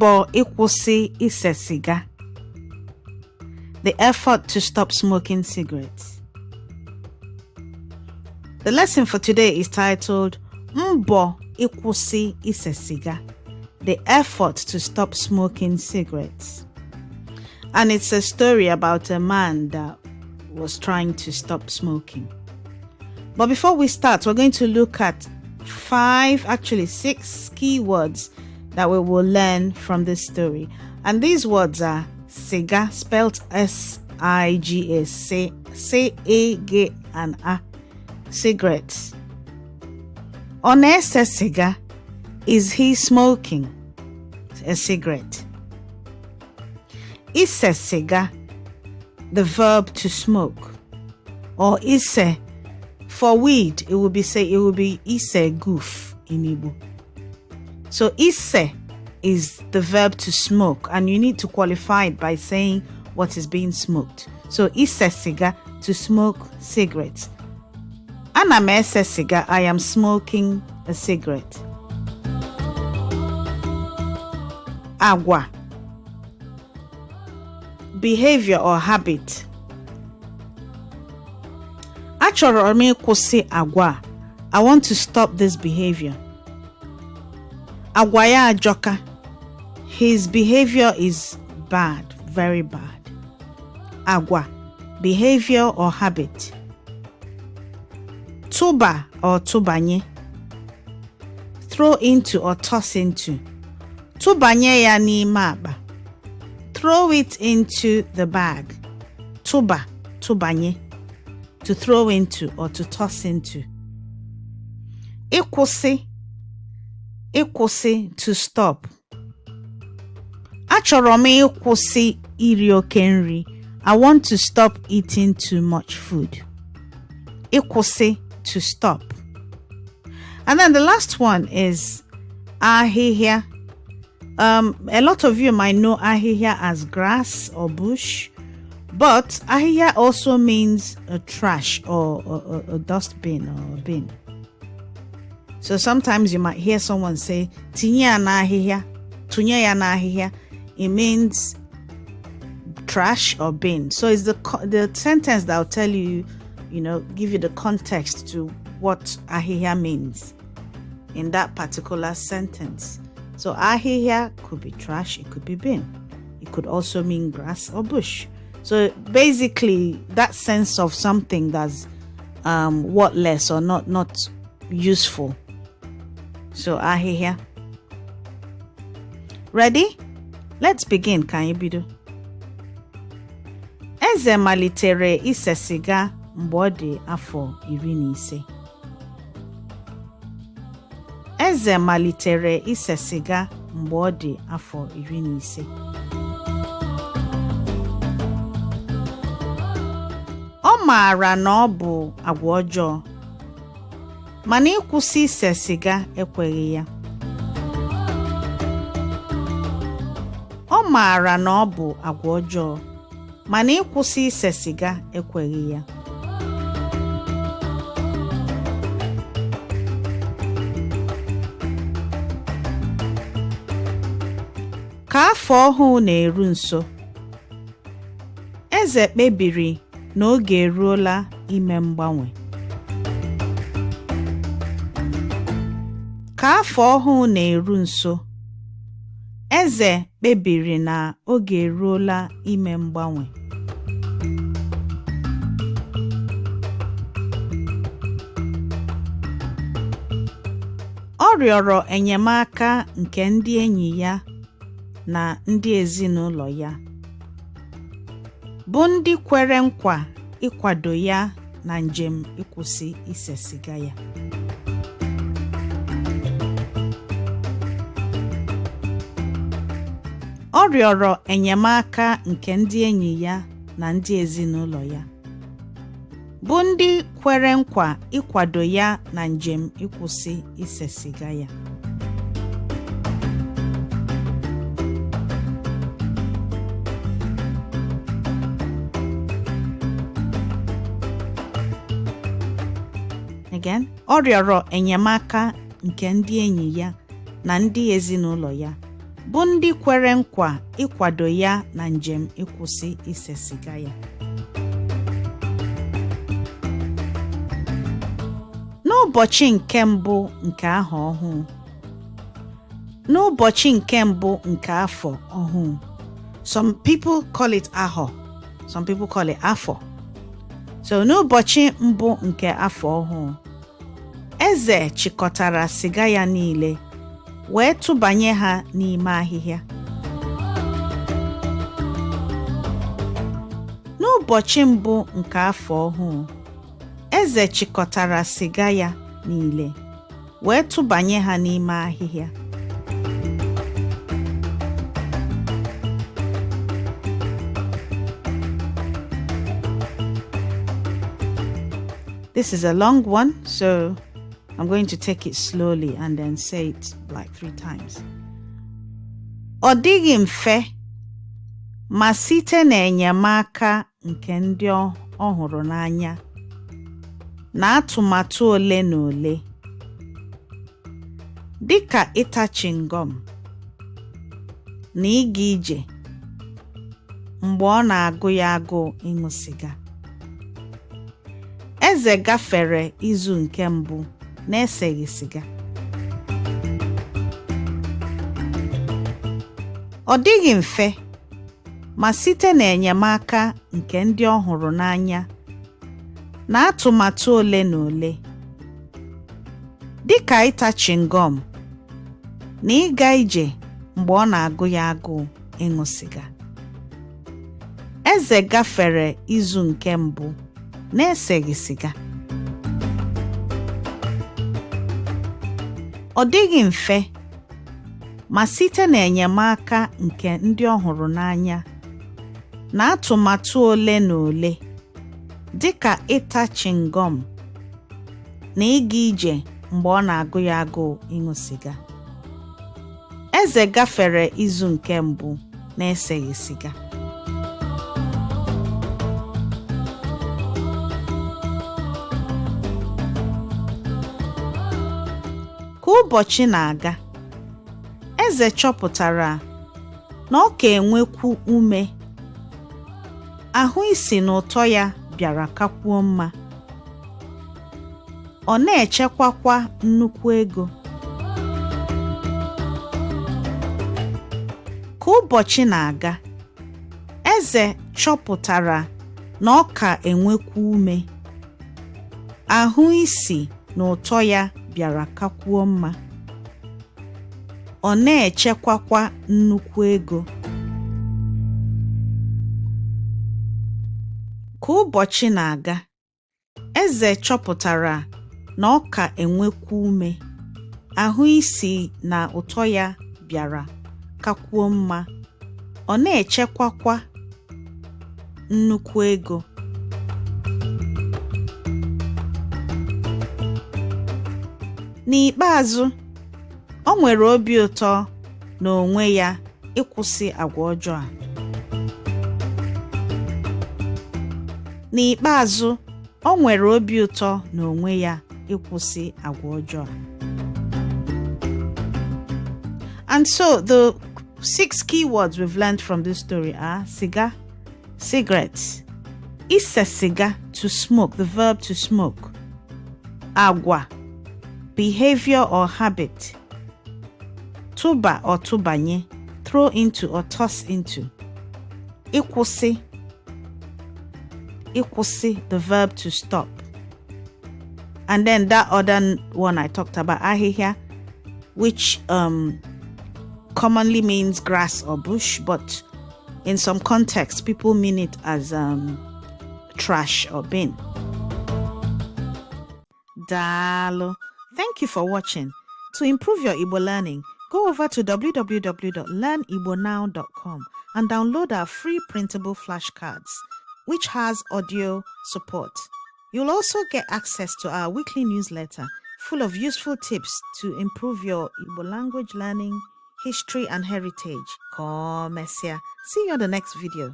Mbọ ịkwụsị ise siga. The effort to stop smoking cigarettes. The lesson for today is titled Mbọ ịkwụsị ise siga. The effort to stop smoking cigarettes. And it's a story about a man that was trying to stop smoking. But before we start, we're going to look at five, actually six keywords that we will learn from this story. And these words are siga, spelled S I G A, C C A G and A, cigarettes. Ọ na-ese siga, is he smoking a cigarette? Ise siga, the verb to smoke. Or ise, for weed, it will be say it will be ise goof in Igbo. So ise is the verb to smoke, and you need to qualify it by saying what is being smoked. So ise siga, to smoke cigarettes. Ana m ese siga, I am smoking a cigarette. Agwa, behavior or habit. Achọrọ m ịkwụsị agwa a. I want to stop this behavior. Agwa ya ajọka. His behavior is bad, very bad. Agwa, behavior or habit. Tụba or tụbanye. Throw into or toss into. Tụbanye ya n'ime akpa. Throw it into the bag. Tụba, tụbanye. To throw into or to toss into. Ịkwụsị, ịkwụsị, to stop. Achọrọ m ịkwụsị iri oke nri. I want to stop eating too much food. Ịkwụsị, to stop. And then the last one is ahịhịa. A lot of you might know ahịhịa as grass or bush, but ahịhịa also means a trash or a dustbin or a bin. So sometimes you might hear someone say, "Tinye ya n'ahịhịa, tụnye ya n'ahịhịa." It means trash or bin. So it's the sentence that will tell you, give you the context to what ahịhịa means in that particular sentence. So ahịhịa could be trash, it could be bin. It could also mean grass or bush. So basically, that sense of something that's worthless or not useful. So ahịhịa. Ready? Let's begin. Ka anyị bido. Eze malitere ise siga mgbe ọ dị afọ 15. Eze malitere ise siga mgbe ọ dị afọ 15. Ọ maara na ọ bụ agwa ọjọọ, mana ịkwụsị ise siga ekweghị ya. Ọ maara na ọ bụ agwa ọjọọ, mana ịkwụsị ise siga ekweghị ya. Ka afọ ọhụụ na-eru nso, Eze kpebiri na oge eruola ime mgbanwe. Ka afọ ọhụụ na-eru nso, Eze kpebiri na oge eruola ime mgbanwe. Ọ rịọrọ enyemaka nke ndị enyi ya na ndị ezinụlọ ya, bụ ndị kwere nkwa ịkwado ya na njem ịkwụsị ise siga ya. Ọ rịọrọ enyemaka nke ndị enyi ya na ndị ezinụlọ ya, bụ ndị kwere nkwa ịkwado ya na njem ịkwụsị ise siga ya. Again, ọ rịọrọ enyemaka nke ndị enyi ya na ndị ezinụlọ ya, bụ ndị kwere nkwa ịkwado ya na njem ịkwụsị ise siga ya. N'ụbọchị nke mbụ nke ahọ ọhụụ. N'ụbọchị nke mbụ nke afọ ọhụụ. Some people call it ahọ, some people call it afọ. So n'ụbọchị mbụ nke afọ ọhụụ, Eze chịkọtara siga ya niile wee tụbanye ha n'ime ahịhịa. N'ụbọchị mbụ nke afọ ọhụụ, Eze chịkọtara siga ya niile wee tụbanye ha n'ime ahịhịa. This is a long one, so I'm going to take it slowly and then say it like three times. Ọ dịghị mfe, ma site n'enyemaka nke ndị ọ hụrụ n'anya na atụmatụ ole na ole, dịka ịta chewing gum na ịga ije mgbe ọ na-agụ ya agụụ ịṅụ sịga, Eze gafere izu nke mbụ na-eseghị sịga. Ọ dịghị mfe, ma site n'enyemaka nke ndị ọ hụrụ n'anya na atụmatụ ole na ole, dịka ịta chewing gum na ịga ije mgbe ọ na-agụ ya agụụ ịṅụ sịga, Eze gafere izu nke mbụ na-eseghị sịga. Ọ dịghị mfe, ma site n'enyemaka nke ndị ọ hụrụ n'anya na atụmatụ ole na ole, dịka ịta chewing gum na ịga ije mgbe ọ na-agụ ya agụụ ịṅụ sịga, Eze gafere izu nke mbụ na-eseghị sịga. Ka ụbọchị na-aga, Eze chọpụtara na ọ ka enwekwu ume, ahụ isi na ụtọ ya bịara kakwuo mma. Ọ na-echekwakwa nnukwu ego. Ka ụbọchị na-aga, Eze chọpụtara na ọ ka enwekwu ume, ahụ isi na ụtọ ya bịara kakwuo mma. Ọ na-echekwakwa nnukwu ego. Ka ụbọchị na-aga, Eze chọpụtara na ọ ka enwekwu ume, ahụ isi na ụtọ ya bịara kakwuo mma. Ọ na-echekwakwa nnukwu ego. N'ikpeazụ, o nwere obi ụtọ n'onwe ya ịkwụsị agwa ọjọọ a. N'ikpeazụ, o nwere obi ụtọ n'onwe ya ịkwụsị agwa ọjọọ a. And so the six keywords we've learned from this story are cigar, cigarettes, ise siga, to smoke, the verb to smoke, agwa, behavior or habit, tụba or tụbanye, throw into or toss into, ịkwụsị, ịkwụsị, the verb to stop. And then that other one I talked about, ahịhịa, which commonly means grass or bush, but in some contexts, people mean it as trash or bin. Daalụ. Thank you for watching. To improve your Igbo learning, go over to www.learnigbonow.com and download our free printable flashcards, which has audio support. You'll also get access to our weekly newsletter full of useful tips to improve your Igbo language learning, history, and heritage. Ka ọ mesịa. See you on the next video.